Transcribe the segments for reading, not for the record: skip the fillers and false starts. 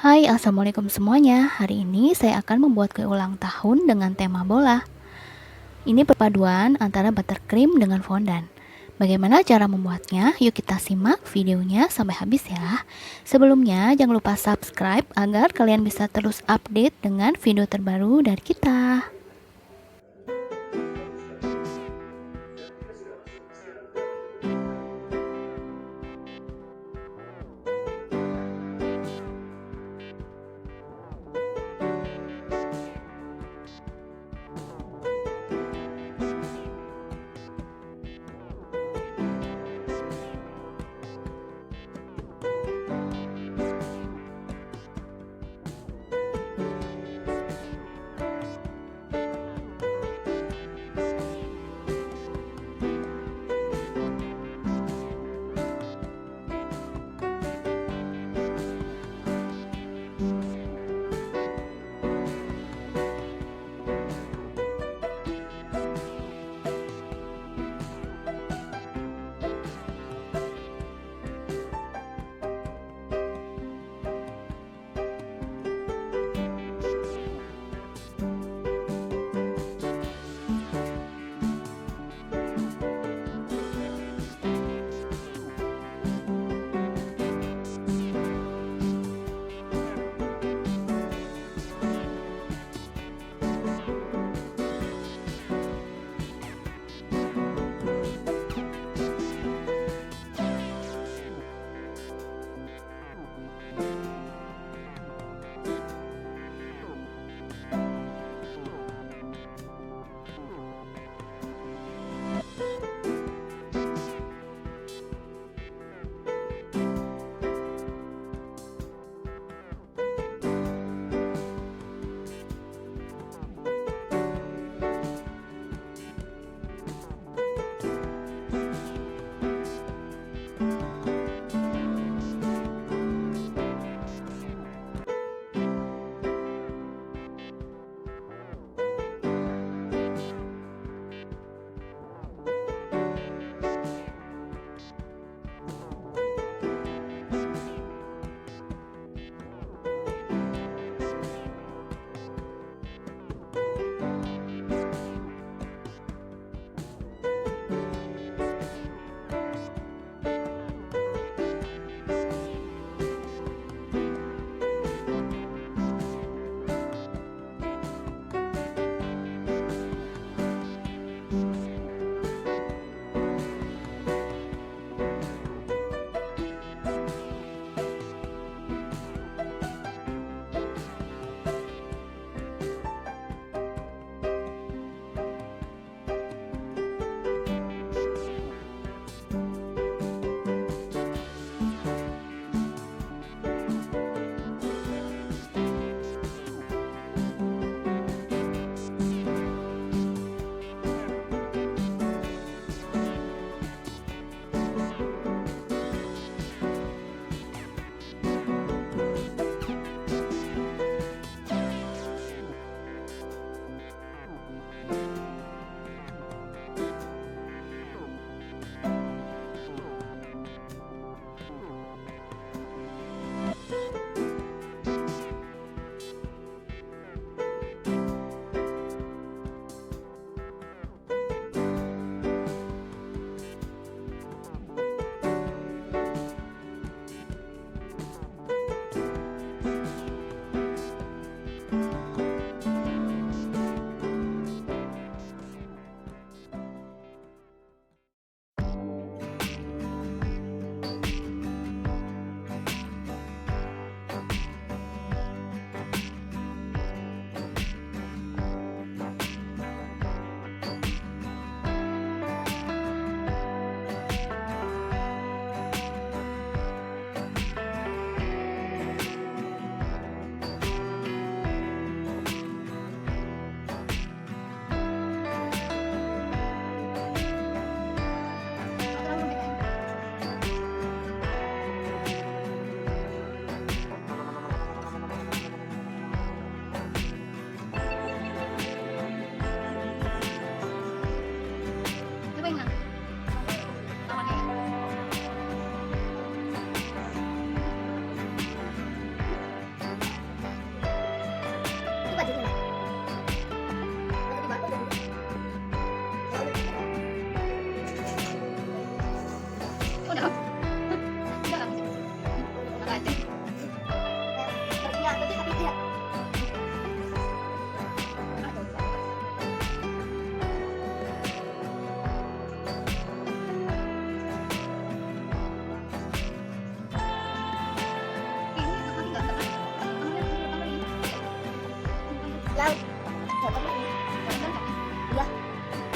Hai, assalamualaikum semuanya. Hari ini saya akan membuat kue ulang tahun dengan tema bola. Ini perpaduan antara buttercream dengan fondant. Bagaimana cara membuatnya? Yuk kita simak videonya sampai habis ya. Sebelumnya, jangan lupa subscribe agar kalian bisa terus update dengan video terbaru dari kita.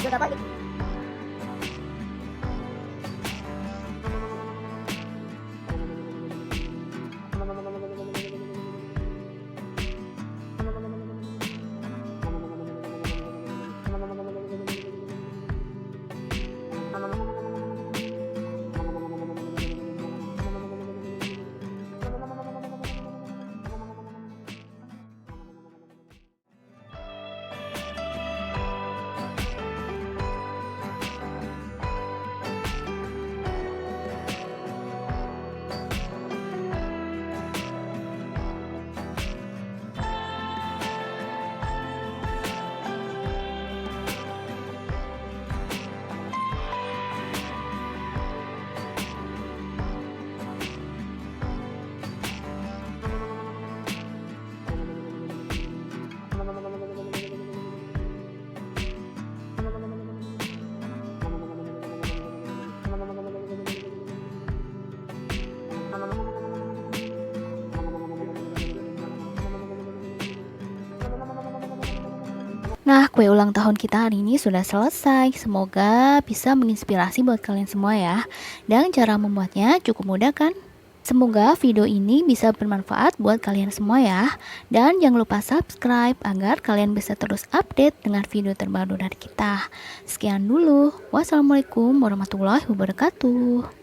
Sebentar lagi. Nah, kue ulang tahun kita hari ini sudah selesai. Semoga bisa menginspirasi buat kalian semua ya. Dan cara membuatnya cukup mudah kan? Semoga video ini bisa bermanfaat buat kalian semua ya. Dan jangan lupa subscribe agar kalian bisa terus update dengan video terbaru dari kita. Sekian dulu. Wassalamualaikum warahmatullahi wabarakatuh.